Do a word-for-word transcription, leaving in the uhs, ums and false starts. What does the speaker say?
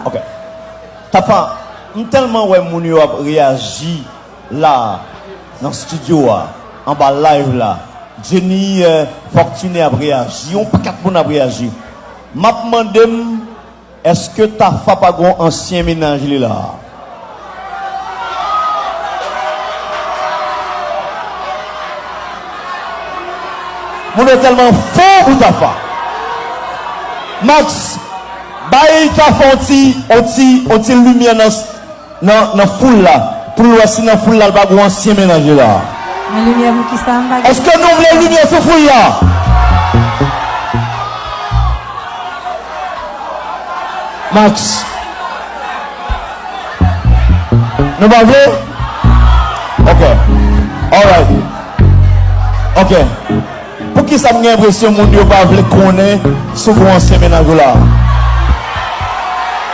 Ok. Tafa, m tèlman wè moun yo ap reyaji la, nan estidyo a, anba live la. Jenny, euh, Fortuné ap reyaji, yon paket moun ap reyaji. M ap mande m, èske Tafa pa gon ansyen mennaj li la? Moun yo tèlman fou pou Tafa. Max, bay Tafa yon ti, yon ti, yon ti limyè nan, nan, nan foul la. Pou l wè si nan foul la, l pa gon ansyen mennaj li la. Mwen limyè pou kisa m pa gen. Èske nou vle limyè sou foul la? Max. Nou pa vle? Ok. Alright. Ok. Poukisa m gen enpresyon moun yo pa vle konnen si w gon ansyen mennaj ou la?